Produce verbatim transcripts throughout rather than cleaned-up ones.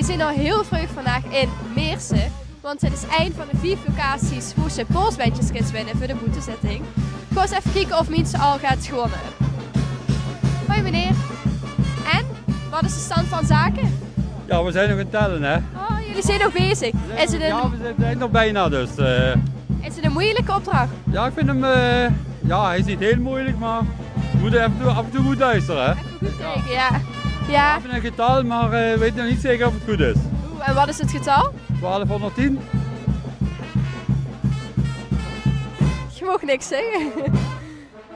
Veer zeen al hiel vreug vandaag in Meersse, want 't is ein van de vief locaties wo se polsbendjes kins winne veur de boetezitting. Gaon ins effe kieke of Miense al get gewonne haet. Hoi meneer. En, wat is de stand van zaken? Ja, we zijn nog aan het tellen, hè? Oh, jullie zijn nog bezig. Is het een... Ja, we zijn nog bijna, dus, eh. Is het een moeilijke opdracht? Ja, ik vind hem, eh, ja, hij is niet heel moeilijk, maar we moeten af en toe, af en toe goed luisteren, hè? Even goed kijken, ja. Ja. We hebben een getal, maar, eh, we weten nog niet zeker of het goed is. Oeh, en wat is het getal? Twaalfhonderdtien. Je mag niks zeggen.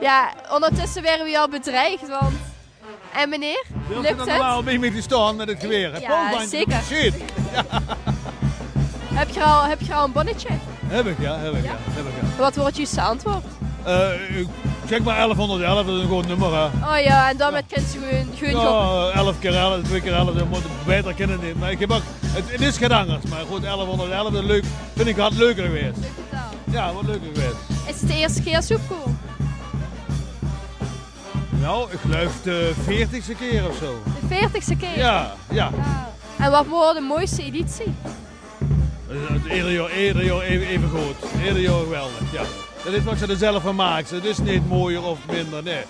Ja, ondertussen werden we al bedreigd, want... En meneer, lukt het? Normaal ben je met die staan met het geweer, hè? Ja, zeker. Shit. Ja. Heb je al, heb je al een bonnetje? Heb ik, ja, heb ik, ja, heb ik, ja. Wat wordt je antwoord? Eh, ik zeg maar elfhonderdelf, dat is een goed nummer, hè. Oh ja, en daarmee kent ze gewoon, gewoon... Ja, elf keer elf, twee keer elf, dat moet beter kunnen niet. Maar ik heb ook, het, het is geen angers, maar goed, elfhonderdelf, dat is leuk, vind ik wat leuker geweest. Leuk getal. Ja, wat leuker geweest. Is het de eerste keer zoepkool? Nou, ik geloof de veertigste keer of zo. De veertigste keer? Ja, ja. Wauw. En wat wordt de mooiste editie? Eh, ieder jaar, ieder jaar even, even goed. Ieder jaar geweldig, ja. Dat is wat ze er zelf van maken. Het is niet mooier of minder, nee.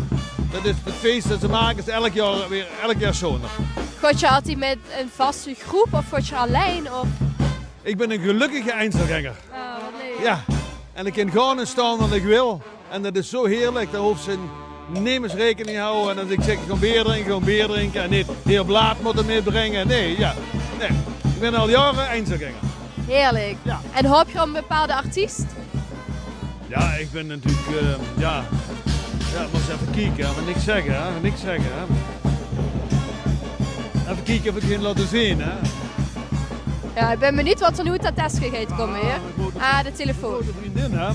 Dat is het feest dat ze maken, is elk jaar weer, elk jaar zoner. Gaat je altijd met een vaste groep of gaat je alleen? Of? Ik ben een gelukkige Einzelgänger. Oh, wat leuk. Ja, en ik kan gaan en staan wat ik wil. En dat is zo heerlijk, daar hoeft ze nemens rekening mee houden. En als ik zeg, gewoon beer drinken, gewoon beer drinken. En niet heel blaad moeten meebrengen. Nee, ja. Nee. Ik ben al jaren Einzelgänger. Heerlijk. Ja. En hoop je op een bepaalde artiest? Ja, ik ben natuurlijk, eh, ja. Ja, maar eens even kijken, hè. Niks zeggen, hè. Niks zeggen, hè. Even kijken of ik het laten zien, hè. Ja, ik ben benieuwd wat er nu uit dat tasje gaat komen, hè. Ah, de telefoon. Een grote vriendin, hè.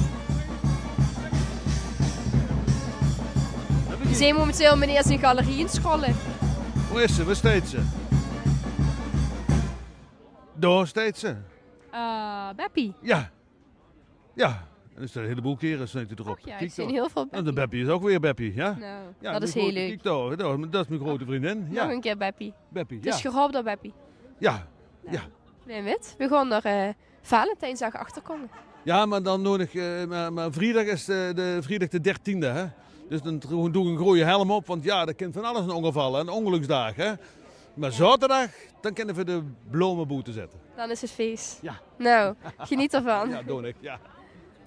We zijn momenteel meneer zijn galerie in scrollen. Hoe is ze? Waar staat ze? Daar staat ze. Ah, Beppie. Ja. Ja, en er staat een heleboel keren staat hij erop. Och ja, ik zie heel veel Beppie. En de Beppie is ook weer Beppie, ja? Nou, ja, dat is heel leuk. Kijk daar, dat is mijn grote vriendin. Ja. Nog een keer Beppie. Beppie, ja. Het is geroopt door Beppie. Ja, ja. Nee, wit. We gaan er, eh, Valentijnsdag achter komen. Ja, maar dan nodig, eh, maar, maar vrijdag is de, de, vrijdag de dertiende, hè? Dus dan doe ik een groeie helm op, want ja, er kan van alles een ongeval, een ongeluksdag, hè? Maar zaterdag, dan kunnen we de bloemen boete zetten. Dan is het feest. Ja. Nou, geniet ervan. Ja, doe ik, ja.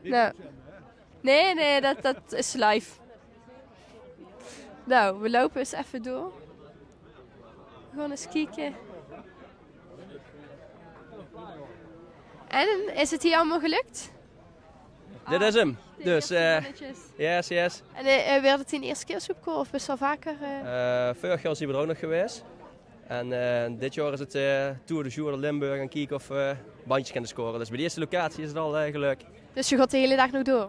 Nou. Nee, nee, dat, dat is live. Nou, we lopen eens even door. Gewoon eens kijken. En, is het hier allemaal gelukt? Dit is hem. Ah, de eerste bonnetjes. Dus, eh, yes, yes. En, eh, eh, werd het de eerste keer zoepkool of best wel vaker, eh? Eh, vorig jaar zien we er ook nog geweest. En, eh, dit jaar is het, eh, tour de jour door Limburg en kijken of we bandjes kunnen scoren. Dus bij de eerste locatie is het al, eh, gelukt. Dus je gaat de hele dag nog door?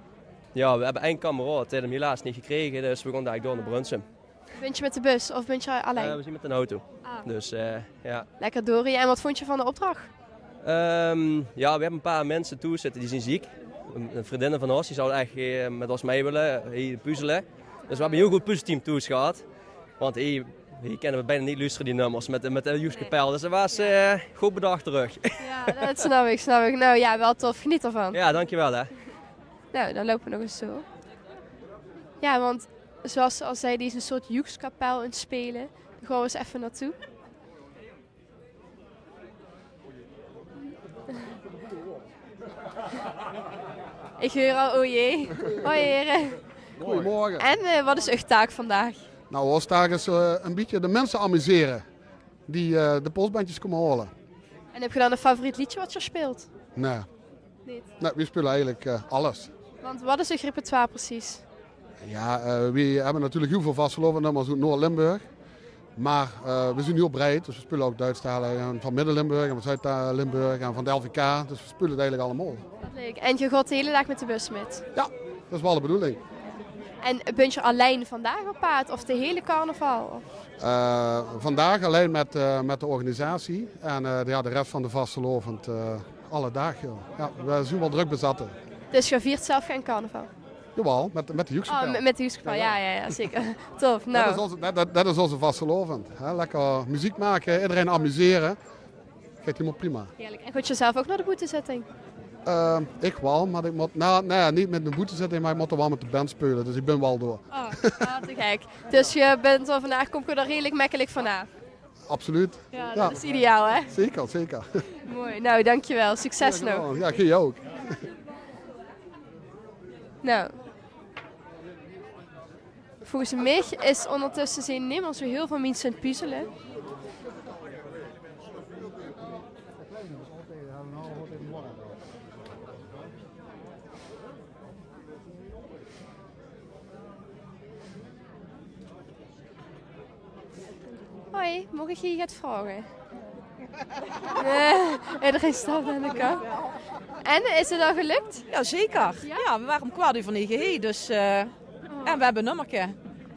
Ja, we hebben één kameraad, die heeft hem helaas niet gekregen, dus we gaan daar door naar Brunssum. Bent je met de bus of bent je alleen? Eh, we zien met een auto. Ah. Dus, eh, ja. Lekker door. En wat vond je van de opdracht? Ehm, ja, we hebben een paar mensen thuis zitten die zijn ziek. Een, een vriendin van ons, die zou echt, eh, met ons mee willen, hier puzzelen. Dus we hebben een heel goed puzzelteam thuis gehad. Want hier, hier kunnen we bijna niet luisteren, die nummers, met, met de joekskapel. Dus dat was, eh, goed bedacht terug. Ja, dat snap ik, snap ik. Nou ja, wel tof. Geniet ervan. Ja, dankjewel, hè. Nou, dan lopen we nog eens door. Ja, want zoals ze al zei, die is een soort joekskapel aan het spelen. Daar gaan we eens even naartoe. Ik huur al, oh jee. Hoi, heren. Goeiemorge. En, eh, wat is uch taak vandaag? Nou, ós taak is, eh, een bietje de minse amusere die, eh, de polsbendjes kómme haole. En höb geer dan ein favoriet leedje wat geer speelt? Nae. Neet? Nae, weej speule eigelik, eh, alles. Want wat is eur repertoire precies? Ja, eh, weej hebbe natuurlik hiel väöl vastelaovendnummers oet Noord-Limburg. Mer, eh, weej zien hiel breid, dus weej speule ouch Duitstalig en van Midde-Limburg en van Zuid-Limburg en van de L V K. Dus weej speule 't eigelik allemaol. Wat leuk. En geer gaot de hele daag mit de bus mit? Ja, det is waal de bedoeling. En bent geer allein vandaag op paad of de hele carnaval? Of? Eh, vandaag allein mit, eh, mit de organisatie. En, eh, de, ja, de res van de vastelaovend, eh, alle daag, ja. Ja, weej zien waal drök bezatte. Dus geer viert zelf gein carnaval? Jawaal, mit, mit de joekskapel. Oh, mit, mit de joekskapel, ja, ja, ja, zeker. Tof, nou. Det is ózze, det, det, det is ózze vastelaovend, hè. Lekker meziek make, ederein amusere. Geit hielemaol prima. Heerlijk. En gaotj geer zelf ouch nao de boetezitting? Eh, ich waal, mer ich mót, nou, nee, neet mit de boetezitting, mer ich mót d'r waal mit de band speule, dus ich bin waal door. Oh, ah, te gek. Dus geer bint d'r vandaag, kómtj geer d'r redelijk mekkelik vanaaf? Absoluut. Ja, dat is ideaal, hè? Zeker, zeker. Mooi. Nou, dankjewel. Succes nog. Ja, geer ouch. Nou. Volges mich is óngertösse zeen neet mier zo hiel väöl miense aan 't puzzele. Hoi, maag ich dich get vraoge? Eh, ederein stap aan de kant. En, is 't al gelök? Ja, zeker. Ja? Ja, we ware óm kwart euver nege hie, dus, eh, en we höbbe ein nummerke.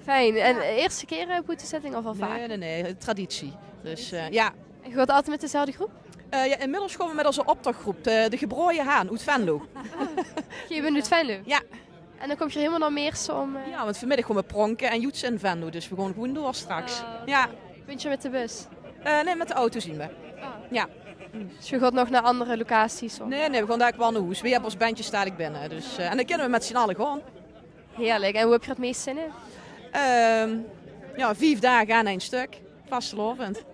Fijn. En de ierste kier, eh, boetezitting of al vaker? Nee, nee, nee, traditie. Dus, eh, ja. En geer gaotj altied mit dezelfde groep? Eh, ja, inmiddels gaon we mit ózze optochgroep, de, de Gebraoje Haan, oet Venlo. Geer bint oet Venlo? Ja. En dan kómtj geer hielemaol nao Meersse óm, eh... Ja, want vanmiddig gaon we pronke en joetse in Venlo, dus we gaon gewoen door straks. Oh, oké. Ja. Bint geer mit de bus? Eh, nee, mit de auto zeen we. Oh. Ja. Dus geer gaotj nog nao anger locaties, of? Nee, nee, we gaon dalik waal nao hoes. We höbbe ós bendje dalik binne, dus, eh, en dan kinne we mit zien alle gaon. Heerlijk. En wo höbtj geer 't meis zin in? Ehm, ja, vief daag aan ein stök. Vastelaovend.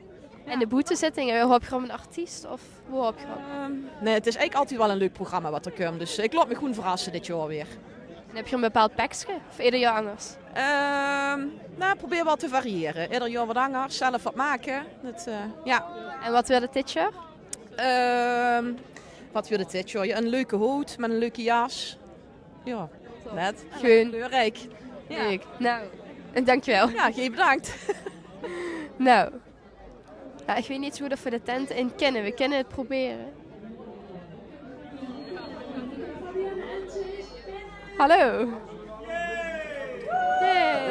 En de boetezitting, eh, höbtj geer ein artiest of wo höbtj geer op? Ehm, nee, 't is eigelik altied waal ein leuk programma wat d'r kumtj. Dus ich laot mich gewoen verrasse dit jaor weer. En höbtj geer ein bepaald pekske? Of eder jaor angers? Ehm, nou, probere waal te variëre. Eder jaor wat angers, zelf wat make. Dat, eh, ja. En wat weurt 't dit jaor? Ehm, wat weurt 't dit jaor? Ja, ein leuke hood mit ein leuke jas. Ja, net. Gewoon kleurriek. Ja. Leuk. Nou, en dankjewel. Ja, geer bedank. Nou. Ja, ich weit neet zo good of we de tent in kinne. We kinne 't probere. Hallo. Hey.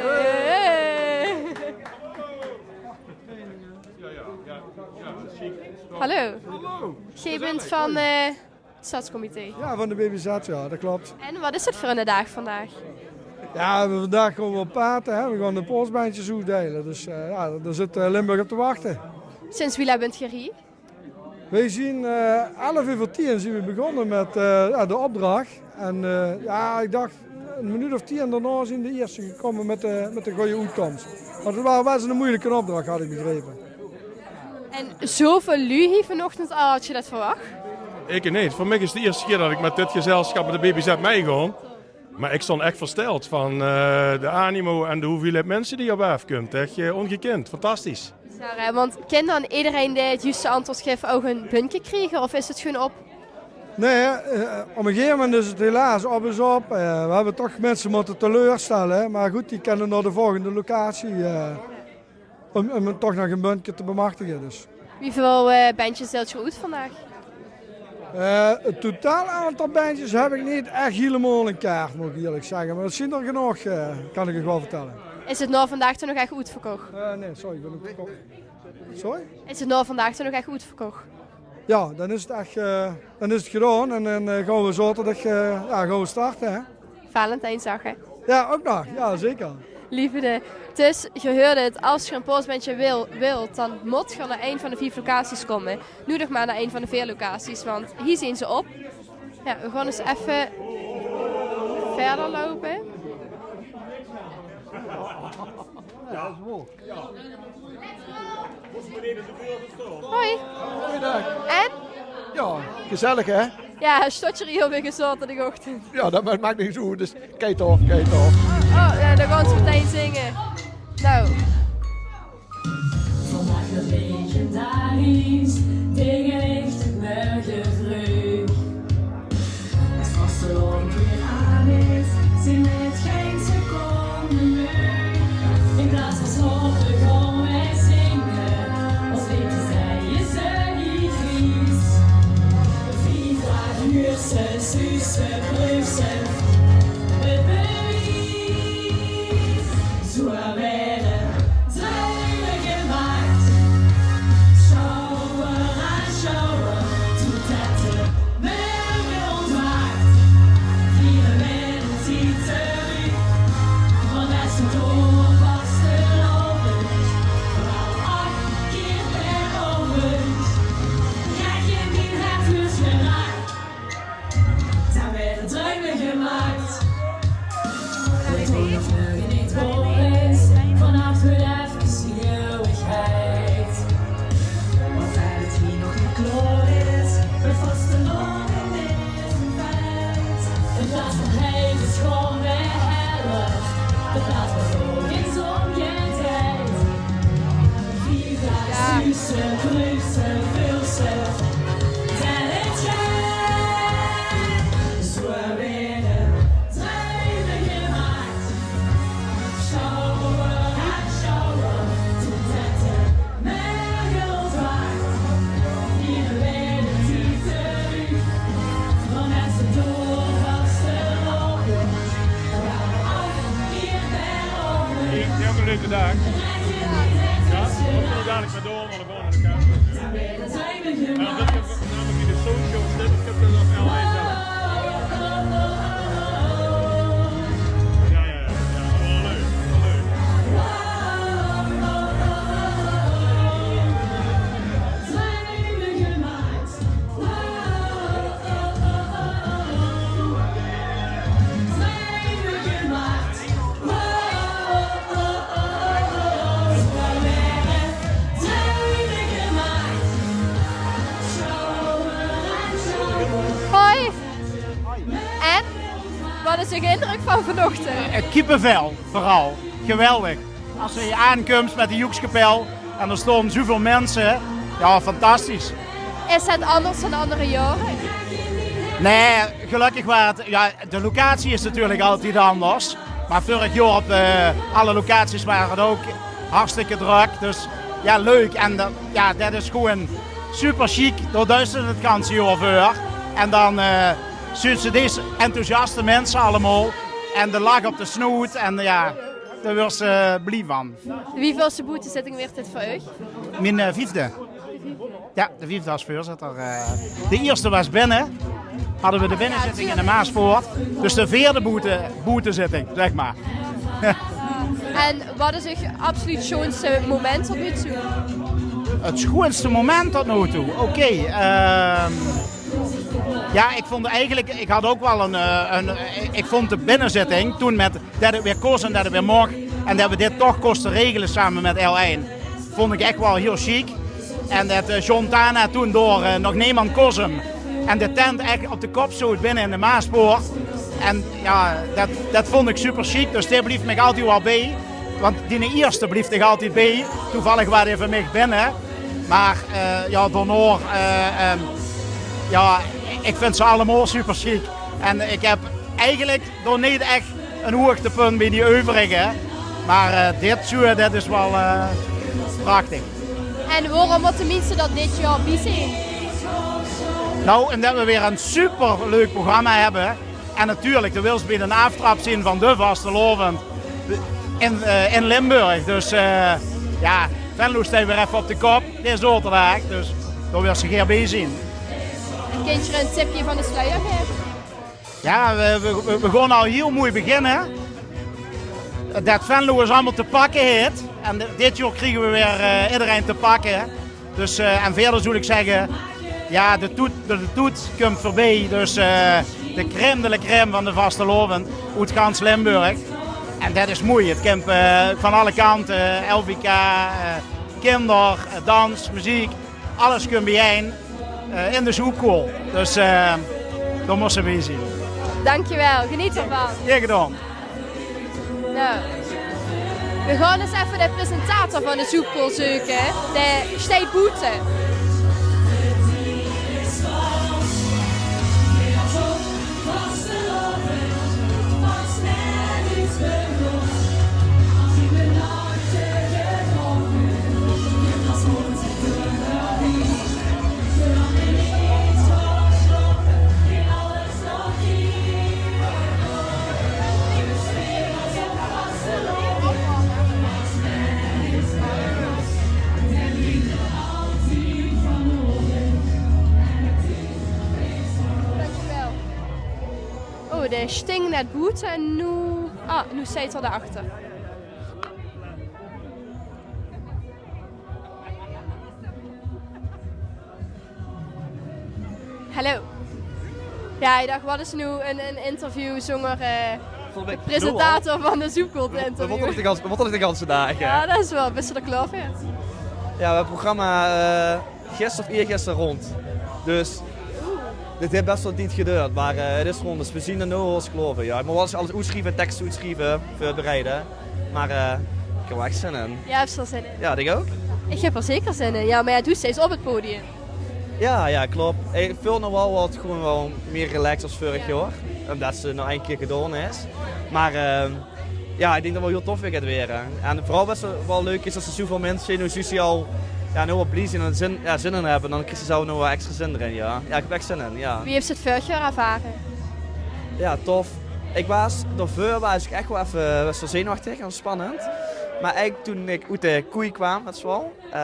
Hallo. Geer bint van, eh, 't Stadscomité. Ja, van de B B Z, ja, dat klopt. En wat is 't veur eine daag vandaag? Ja, we, vandaag gaon we op paad, hè. We gaon de postbendjes oetdeile. Dus, eh, ja, dao zit, eh, Limburg op te wachte. Sinds wie lang bint geer hie? Weej zien, eh, elf euver tieën zien we begós mit, eh, ja, de opdrach. En, eh, ja, ich dach, ein minuut of tieën daonao zien de ierste gekómme mit de, mit de gooj oetkoms. Want 't waas bès ein meujelike opdrach, had ich begrepe. En zoväöl luuj hie vanochtend al, had geer dat verwach? Ich neet. Veur mich is 't de ierste kier dat ich mit dit gezelsjap, mit de B B Z, mitgaon. Mer ich stóng ech versteld van, eh, de animo en de hoeveelheid minse die op aafkumtj. Ech, eh, óngekind. Fantastisch. Bizar, hè? Want kin dan ederein dae 't juuste antjwoord guf ouch ein böntje kriege, of is 't gewoen op? Nee, eh, op ein gegaeve moment is 't helaas op is op. Eh, we höbbe toch minse mótte teleurstelle, hè. Mer good, die kinne nao de volgende locatie, eh, óm, óm toch nog ein böntje te bemachtige, dus. Wieväöl, eh, bendjes deilt geer oet vandaag? Eh, 't totaal aantal bendjes höb ich neet ech hielemaol in kaart, mót ich ierlik zègke. Mer dat zien d'r genóg, eh, kan ich uch waal vertèlle. Is 't nao vandaag dan nog ech oetverkoch? Eh, nee, sorry, ich bön oetverkoch. Sorry? Is 't nao vandaag dan nog ech oetverkoch? Ja, dan is 't ech, eh, dan is 't gedaon en dan, eh, gaon we zaoterdig, eh, ja, gaon we starte, hè. Valentijnsdag, hè? Ja, ouch nog. Ja, zeker. Leefde. Dus, geer heurtj 't, es geer ein postbendje wil, wilt, dan mótj geer nao ein van de vief locaties kómme. Noe nog mer nao ein van de veer locaties, want hie zien ze op. Ja, we gaon ins effe wiejer loupe. Ja, dat is mooi. Hoi. Goeiedag. En? Ja, gezellig, hè? Ja, stotj geer hie op ein zaoterdigochtend? Ja, dat ma-, maak niks oet. Dus kijk toch, kijk toch. Oh, ja, dan gaon ze meteen zinge. Nou. Vandaag weer legendarisch, dingelig tot morge vreug. 't Vastelaovend weer aan is, zeen v'r 't gein seconde meug. In plaats van slaope gaon v'r zinge, ós leedje zègke ze neet vies. Viva Huurse, Suusse, Brugse, 't bewies. Zoe waere druime gemaak. Sjouwer aan sjouwer, toet en Nog neet waor is, vanaaf weer efkes eeuwigheid. Want feit det 't hie nog neet klaor is, de vastelaovend is ein feit. In plaats van heit is 't gewoon weer hellig. De plaats van volk is omgedraaid. Vier daag zuus se, gleufs se, veuls se, det 't geit. Zo weer druime gemaak. Sjouwer aan sjouwer, toen zette mergels waard. Vier weken tied terug, dan is het doorgaste lopen. Wel, ach, vier per ogen. Hey, jao, 'ne leuke daag. Jao, ik wil dalik weer door, want ik woon aan de kant. Jao, det is voornamelijk in de socials, dit, ik heb det op L één zelf. Jao, jao, jao, jao. Wel leuk, wel leuk. Hoi. En? Wat is uw indruk van vanochtend? Eh, kippevel, vooral. Geweldig. As se aankums met de Joekskapel en d'r staon zoeväöl minse. Jao, fantastisch. Is het anders dan andere jaore? Nae, gelökkig waor het, jao, de locatie is natuurlik altied anders. Maar vörig jaor op, eh, alle locaties waor het ouk hartstikke drök. Dus jao, leuk. En, eh, jao, det is gewoon super sjiek. Dao duis se het ganse jaor veur. En dan, eh, zuus se dees enthousiaste minse allemaol. En de lach op de snoet. En, eh, jao, dao wuuers se, eh, blie van. De wieväölste boetezitting weurt dit veur uch? Mien, eh, viefde. Jao, de viefde as veurzitter. Eh, de ierste waas binne. Hadde we de binnezitting in de Maaspoort. Dus de veerde boete, boetezitting, zeg maar. En wat is uch absoluut sjoonste moment tot noe toe? Het sjoonste moment tot noe toe? Oké, ehm, jao, ik vond eigelik, ik had ouk waal ein, eh, ein, ik vond de binnezitting toen met det het weer kós en det het weer moch. En det we dit toch kóste regele same met L één. Vond ik ech waal hiel sjiek. En det, eh, John Tana toen door, eh, Nog Neemand Kós 'm. En de tent ech op de kop zoot binne in de Maaspoort. En jao, det, det vond ik super sjiek. Dus dit blief mich altied waal bie. Want diene ierste blief dich altied bie. Toevallig waas dae van mich binne. Maar, eh, jao, daonao, eh, ehm, jao, ik vind ze allemaol super sjiek. En ik heb eigelik dao neet ech ein hoogtepunt bie die euverige. Maar, eh, dit zoe, det is waal, eh, prachtig. En waorom mótte minse dan dit jaor bie zien? Nou, omdat we weer ein superleuk programma hebbe. En natuurlik, de wils bie den aaftrap zien van de vastelaovend in, eh, in Limburg. Dus, eh, jao, Venlo steit weer effe op de kop, dit zaoterdaag. Dus dao wils se gaer bie zien. En kins se ein tipje van de sluier gaeve? Jao, we, we, we, we gaon al hiel moei beginne. Det Venlo ós allemaol te pakke haet. En di-, dit jaor kriege we weer, eh, ederein te pakke. Dus, eh, en wiejer zoel ik zegge, jao, de toet, de, de toet kump veurbie. Dus, eh, de crème de la crème van de vastelaovend oet gans Limburg. En det is moei. Het kump, eh, van alle kante, L V K, eh, kinder, eh, dans, meziek. Alles kump biejein, eh, in de Zoepkoel. Dus, eh, dao mós se bie zien. Dankjewel, geniet ervan. Gaer gedaon. Nou, we gaon ins effe de presentator van de Zoepkoel zeuke. Dae steit boete. Oh, dae sting net boete en noe, ah, noe steit 'r dao achter. Hallo. Jao, ik dach, wat is noe ein, ein interview zónger, eh, Presentator van de Zoepkool. We mótte nog de ganse, we mótte nog de ganse daag, hè? Ja, det is waal. Bis se d'r klaor veur? Ja, we höbbe 't programma, eh, gister of eergister rond. Dus dit haet bes waal 'n tied geduurd, mer, eh, 't is rond. Dus we zien d'r noe waal ins klaor veur. Ja, ik mót waal ins alles oetsjrieve, teks oetsjrieve veur 't bereide. Mer, eh, ik heb waal ech zin in. Ja, höbs se d'r zin in? Ja, ik ouk. Ik heb d'r zeker zin in. Ja, mer ja, doe steis op 't podium. Ja, ja, klop. Ik veul noe waal wat, gewoon waal mier relaxed as veurig jaor. Umdet 't noe ein kier gedaon is. Mer, ehm, ja, ik dink det 't waal hiel tof weer geit waere. En veural waat waal leuk is, det d'r zoeväöl minse zien, noe zuus se al, ja, noe waal blie zien en zin, ja, zin in höbbe. Dan kriegs se zelf noe waal extra zin d'rin, ja. Ja, ik heb ech zin in, ja. Wie höbs se 't veurig jaor ervare? Ja, tof. Ik waas, daoveur waas ik ech waal effe, waas waal zenuwechtig en spannend. Mer eigelik toen ik oet de koei kwaam, det is waal, eh,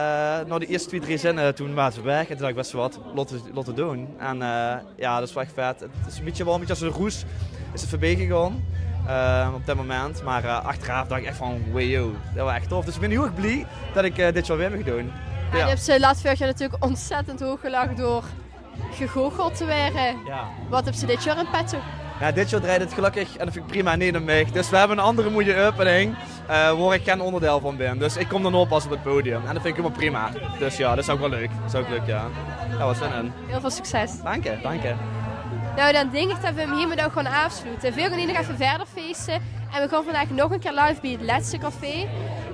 nao de ierste twie, drie zinne, toen waas 't weg. En toen dach ik: "Wèts se waat, laot 't, laot 't doon." En, eh, ja, det is waal ech vet. 't Is 'n bietje, waal 'n bietje as 'n roes is 't veurbie gegaon, eh, op det moment. Mer, eh, achteraaf dach ik ech van: "Wow, det waas ech tof." Dus ik bin hiel erg blie det ik, eh, dit jaor weer maag doon. Ja, ja. Je hebt ze laatst vorig jaar natuurlijk ontzettend hoog gelegd door gegoocheld te waere. Ja. Waat höbs se dit jaor in petto? Ja, dit jaor dreit 't gelökkig, en det vind ik prima, neet um mich. Dus we höbbe 'n anger moeie opening, eh, wao ik gen onderdeel van bin. Dus ik kom dan waal pas op 't podium. En det vind ik hielemaol prima. Dus ja, det is ouk waal leuk. Det is ouk leuk, ja. Ja, waal zin in. Hiel väöl succes. Dank je, dank je. Nou, dan dink ik det we 'm hiermit ouk gaon aafsloete. Veer gaon hie nog effe wiejer feeste. En we gaon vandaag nog ein kier live bie 't lètste café.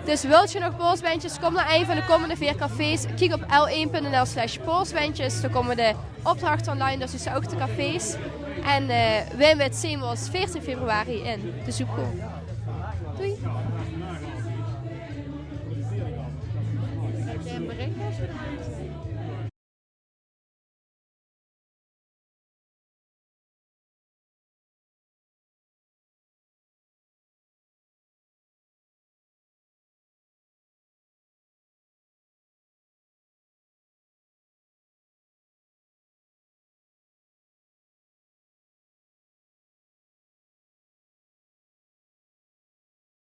Dus wils se nog Paolsbendjes, kom nao ein van de kómmende veer cafés. Kiek op l1.nl/paolsbendjes. Dan kómme de opdrachte online, dus zuus se ouk de cafés. En, eh, we zien ós veertien februari in de Zoepkool. Doei.